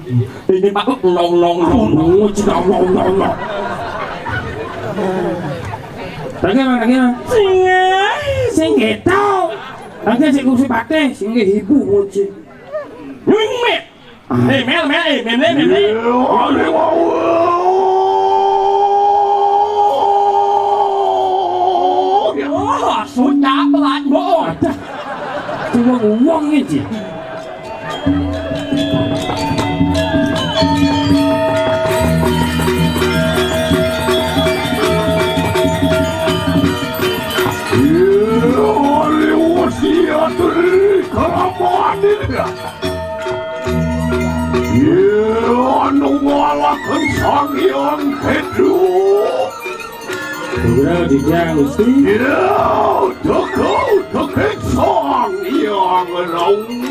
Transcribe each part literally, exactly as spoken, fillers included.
Ini Pak, nong, nong, nong, nong, nong, nong, nong. Lagi, Mang, lagi, Mang. Sing, sing gitu. Lagi sing kursi patih, sing ibu, muci. Nyuing, Mek. Eh, Mel, Mel, eh, Mel, Mel, Mel. Oh, sudah pelan, bohong. Ada. Cuma ngomong aja. Iya, liwat iya, Tri, kelamaan ini ya. Iya, anu ngalakan Sang Hyang Kedu. Segera dijang, Gusti. Ya, teka, teka Sang Hyang Raung.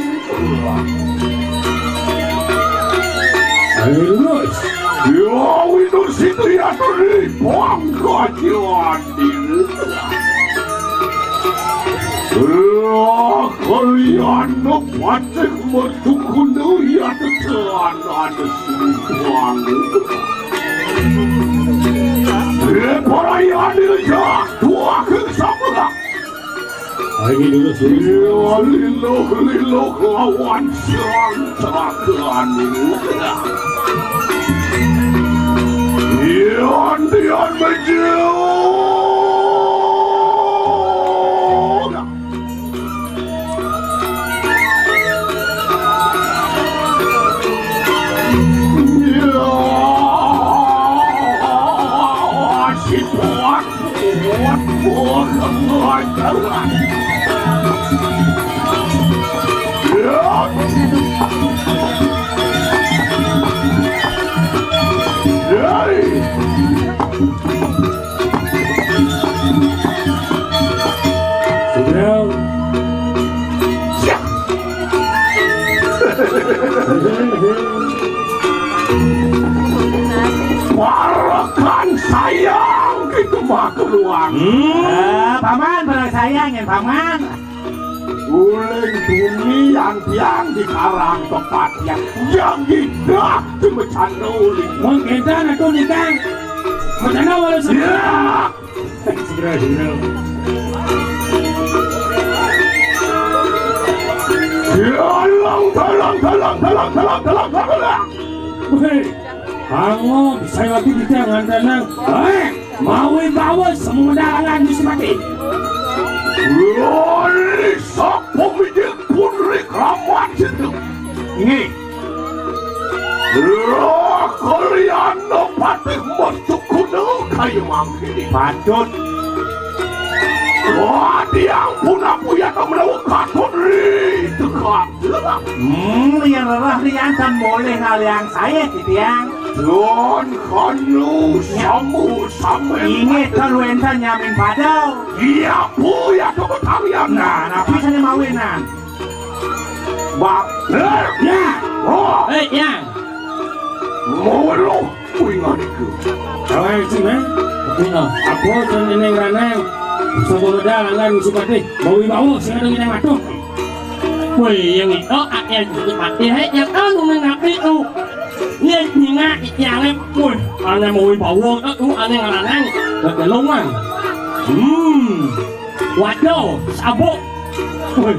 Ayo, Gus. Ya, Windu Siti Yatri, pangkajian diri. Ya, kalian patih masuk kuno ya tekan ada simpang. Para yang diajak, dua ke sebelah. Ayo dulu, dulu. Iya, liluh, liluh lawan serang terakan. Iya, antian maju. Seberang. Parekan sayang gitu mah keluar. Hmm. Eh, paman, barang sayang ya, paman. Uling bumi yang tiang di karang tempat yang, yang indah di Mecano uling. Mun kita atuh nikah. Mecano walau ya. Segera, segera. Dalang, dalang, dalang. Weh, kamu bisa lagi di jangan tenang. Weh, mau bawa semua dalangan di semati. Wali sapu mijil pun rekraman situ. Nggih. Lah, kalian patih masuk kuno kayu mangkini. Patut. Wah, dia pun aku ya tak menawa katut ri tegak. Hmm, yang rerah rian tan boleh ngaliang saya, titiang. Don kanu ya. Samu samen. Ingat kalau enten nyamin padau. Iya, bu, ya, tunggu tangan. Nah, nah, bisa nih mawinan. Bak. Ya. Oh. Eh, ya. Mulu kuingan iku. Kawan sih, Mang. Kuingan. Apa kan Neneng Ranang? Sabodo dalangan ngisi patih. Bawi bawa sing ada ngene matuh. Woi, yang itu akhir ngisi patih, hei, yang anu mengapi tu. Yang nina yang woi, ane mau bawa tu, ane ngaranang. Gak ada lowang. Hmm. Waduh, sabuk. Woi.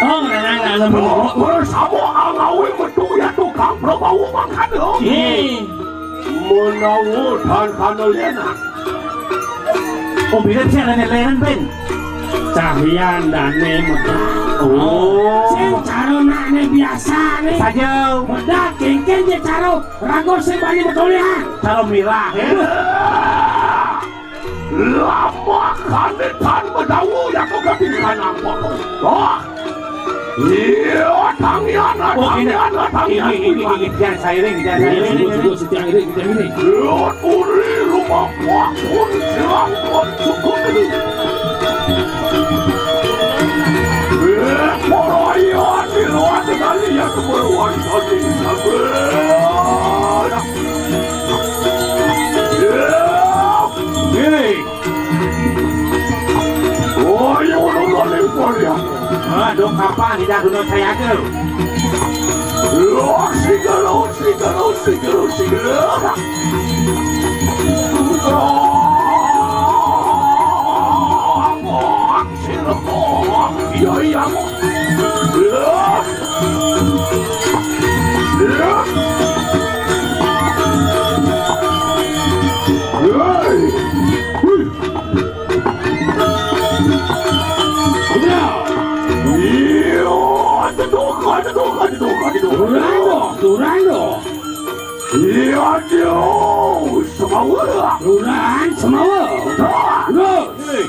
Oh, nana, nana, oh, oh, sabuk alawi metu ya tukang Prabowo mangkana. Ih. Menawa tan kana lena. Oh, bila bisa lena-lena, Ben. Cahyan dane metu. Oh. Sing cara nakne biasa ne. Saja. Medak kengken je cara rago sing bani betulihan. Cara mirah. Lama kami tan bedawu ya kok gak bisa nampak. Wah. Iya, tangian, oh, ini. Tangian, tangian. Ini, ini, ini, jangan sairing, jangan sairing. Ini, ini, ini, jangan sairing, jangan sairing. Lewat uri rumah buah pun silang pun cukup ini. Eh, poroyan di luar sekali ya keperluan tadi. Sabar. Ya. Ini. Oh, iya, udah, udah, udah, udah, ya. Ah, dong, kapan tidak guna saya ke? Losigalo, sigalo, sigalo, sigalo. Iya, iya. Hei. Wih. Iya. Iya, aduh, aduh, aduh, aduh, aduh. Turun dong, turun dong. Iya, aduh, semawa. Turun, semawa. Turun. Hei.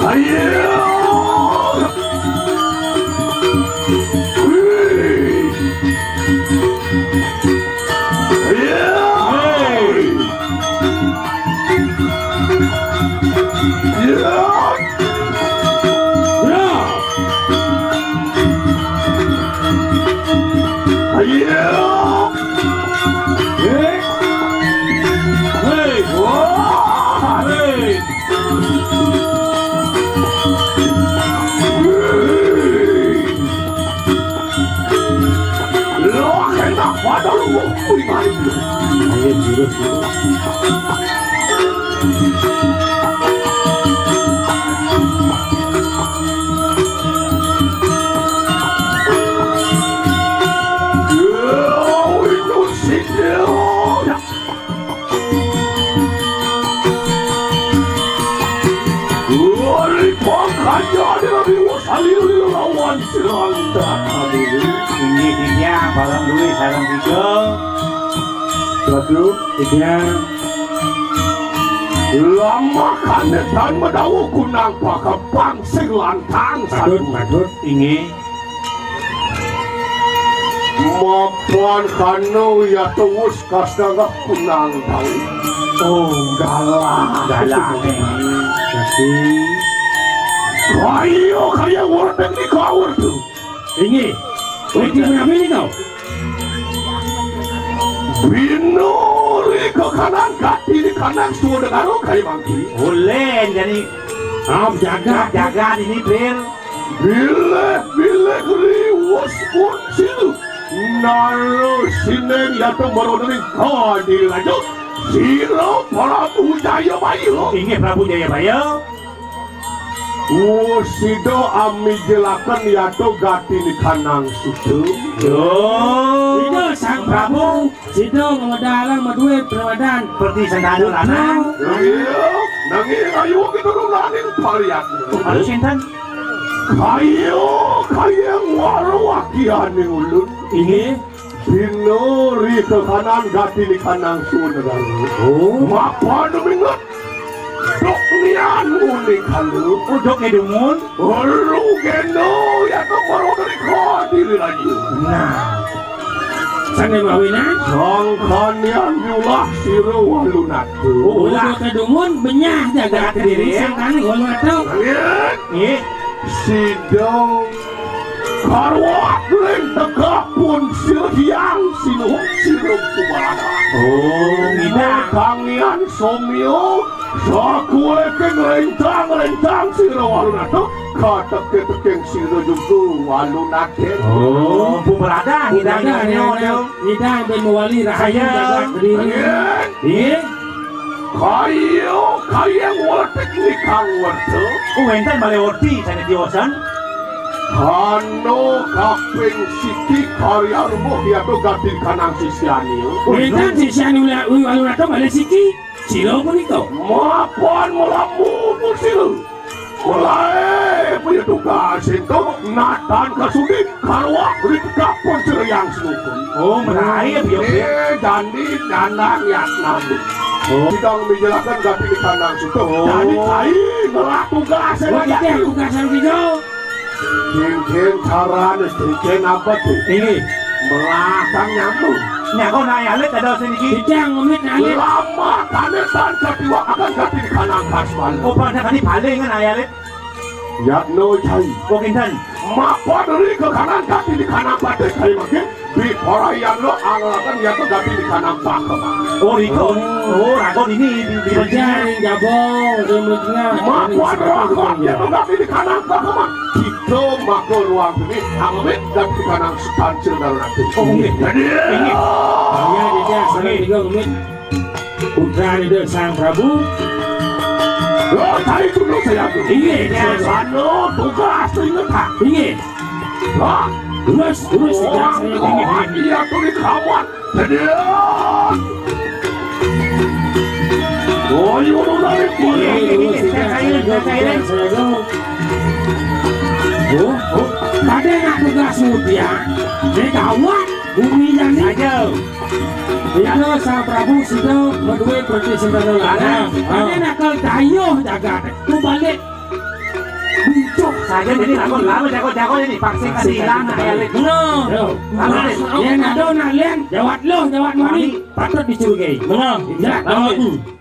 Ayo! Hei! Ayo! Hei! Ya! Ya! Ayo! Hei! Hei! Wah! Hei! Loh, enak pada lu, kuwi mari. Ayo, jurus, jurus. Wari pangkanya di Rabi Wasalil lawan Silanta. Inggih, titiang, barang duit, sareng tiga. Waduh, titiang. Lama kanetan medawuh kunang pakepang sing lantang. Patut, satu. Patut. Inggih. Mapan kano ya tewus kastanggah kunang tau. Oh, galah. Galah, eh. Tapi ayo, kaya wordek ni kawur tu. Inggih. Wordek menawi ni kau? Binuri ke kanan, kati di kanan, sudah karo kaya mangki. Boleh, jadi. Ah, jaga. Jaga ini, Pil. Bilih-bilih riwus kuncil. Nalo sining yata marodering kadi laju. Sira Prabu Jayabaya. Inggih, Prabu Jayabaya. Wus sida amijelaken yata gati nikanang suta. Yo. Ida Sang Prabu. Sida ngwedalang madué prawadan. Perti sentana lanang. Iya, nanging ayu keturunaning pariatna. Aduh, sinten? Kaya, kaya ngwara wakianing ulun. Inggih. Dina rika kanan gati nikanang sunegara. Oh. Mapan minget. Dok nian uning kalu. Uduk ni dumun. Ulu geno ya to baru dari kadi lagi. Nah. Sane mawinan. Sangkanian diulah sira walunatu. Ulah. Udah kedumun benyah jaga diri sangkani walunatu. Nggih. Nggih. Sida karwat ring tegak pun sira hyang sinuhun sira kumarana. Oh, ngidang. Kangian somya sakuweke ngrentang-rentang sira walunatu, kateke-tekeng sira juga walunate. Oh, Bu Brada, ngidang. Bu Brada, nyonya, nyonya. Ngidang ben mewali rahayu jagat diri. Nggih. Nggih. Kaya, kaya ngwetik nikang werta. Oh, wenten malih orti sane tiosan. Hana kaping siki karya rubuh yata gati kanang sisiane. Wenten sisiane ula-, ula-, ula-, malih siki. Sila punika. Mapan melamu sila. Mulai punya tugas itu natan kasudi karwa rikapun sereyang selukun. Oh, menawi ya, ya. Eh, jandi danang yatnani. Oh. Kita menjelaskan gati di kandang situ. Oh. Jandi kai ngelah tugas. Oh, kita tugas yang tiga. Cincin carane, cincin apa tuh? Ini. Belakang nyambung. Nyago nak Alit ada sini ki. Kijang ngemit nak Alit. Lama tane tan katiwa akan kati di kanang kasman. Oh, pernah kali paling kan Alit. Yatno cai. Oh, kinten. Mapa diri ke kanan kati di kanang patik kai makin. Di poraian lo angalakan yatno kati di kanang pakeman. Oh, riko. Oh, ragon ini di di Kerja yang gabung, yang pentingnya. Mapa diri ke yatno kati di kanang pakeman. Kita maka ruang ini amit dan di kanang stancil dan nanti. Oh, nggih. Jadi. Nggih. Iya, iya, iya, salah tiga ngemit. Putra Ida Sang Prabu. Lo cari dulu saya tu. Iya, iya. Sana tugas tu ingat tak? Iya. Ha? Terus, terus, orang saya tua dia tu di kawan. Jadi. Oh, you know dari. Iya, iya, iya, saya, saya, saya, saya. Oh, oh. Tadi nak tugas mutia. Ini gawat. Bumi jani. Saja. Ida Sang Prabu sida madué preti sentana lanang. Ada nakal dayuh jagat. Tu balik. Bujuk. Saja jadi lakon lama jago-jago ini vaksin kasih hilang nak ya. Benar. Yo. Lama deh. Yang ada nak lian jawat lo jawat mani patut dicurigai. Benar. Jelas. Lama. Hmm.